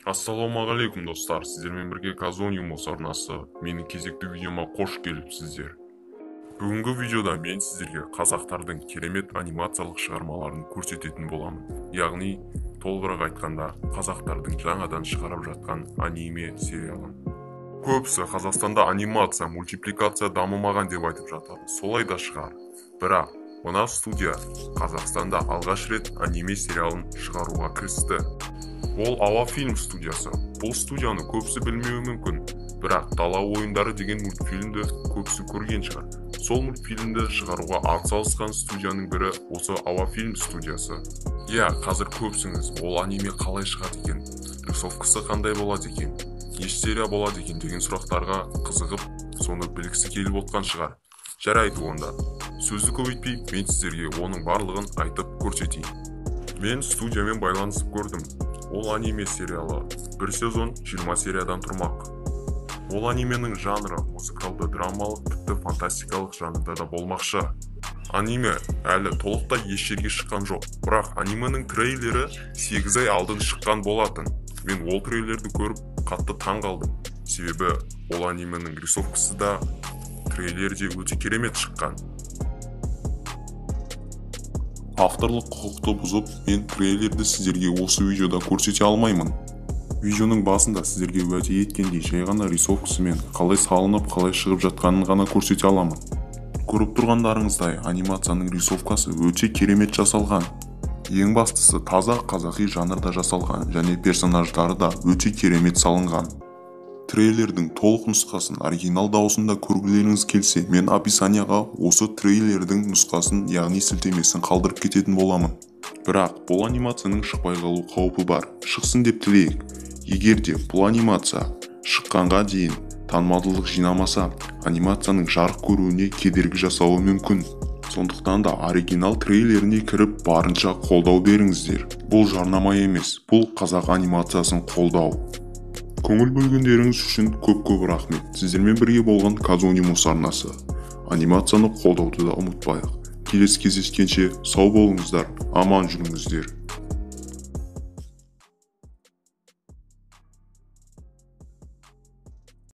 Ассалаумағалейкум, достар! Сіздермен бірге Казонимус арнасы. Менің кезекті видеома қош келіпсіздер. Бүгінгі видеода мен сіздерге қазақтардың керемет анимациялық шығармаларын көрсететін боламын. Яғни, толығырақ айтқанда, қазақтардың жаңадан шығарып жатқан аниме сериалын. Көбісі Қазақстанда анимация, мультипликация дамымаған деп айтып жатады. Солай да шығар. Бірақ мына студия Қазақстанда алғаш рет аниме сериалын шығаруға кірісті. Ол Ауа фильм студиясы. Бұл студияны көбісі білмеуі мүмкін. Бірақ Дала ойындары деген мультфильмді көбісі көрген шығар. Сол мультфильмді шығаруға атсалысқан студияның бірі осы Ауа фильм студиясы. Иә, қазір көбісіңіз ол аниме қалай шығады екен, рисовкасы қандай болады екен, неше серия болады екен деген сұрақтарға қызығып, соны білгісі келіп отқан шығар. Жарайды онда. Сөзді көбейтпей, мен сіздерге оның барлығын айтып көрсетейін. Мен студиямен байланысып көрдім. Ол аниме сериалы бір сезон 20 сериядан тұрмақ. Ол анименің жанры музыкалды, драмалық, тіпті фантастикалық жанрда да болмақшы. Аниме әлі толықтай еш жерге шыққан жоқ, бірақ анименің трейлері 8 ай алдын шыққан болатын. Мен ол трейлерді көріп қатты таң қалдым. Себебі ол анименің рисовкасы да, трейлері де өте керемет шыққан. Авторлық құқықты бұзып, мен трейлерді сіздерге осы видеода көрсете алмаймын. Видеоның басында сіздерге уәде еткендей, жай ғана рисовкасымен қалай салынып, қалай шығып жатқанын ғана көрсете аламын. Көріп тұрғандарыңыздай, анимацияның рисовкасы өте керемет жасалған. Ең бастысы, таза қазақи жанрда жасалған және персонаждары да өте керемет салынған. Трейлердің толық нұсқасын оригинал дауысында көргілеріңіз келсе, мен описанияға осы трейлердің нұсқасын, яғни сілтемесін қалдырып кететін боламын. Бірақ бұл анимацияның шықпай қалу қаупі бар. Шықсын деп тілейік. Егер де бұл анимация шыққанға дейін танымалдылық жинамаса, анимацияның жарық көруіне кедергі жасауы мүмкін. Сондықтан да оригинал трейлеріне кіріп барынша қолдау беріңіздер. Бұл жарнама емес, бұл қазақ анимациясын қолдау. Көңіл бөлгендеріңіз үшін көп-көп рахмет. Сіздермен бірге болған Казонимус арнасы. Анимацияны қолдауды да ұмытпайық. Келесі кездескенше сау болыңыздар, аман жүріңіздер.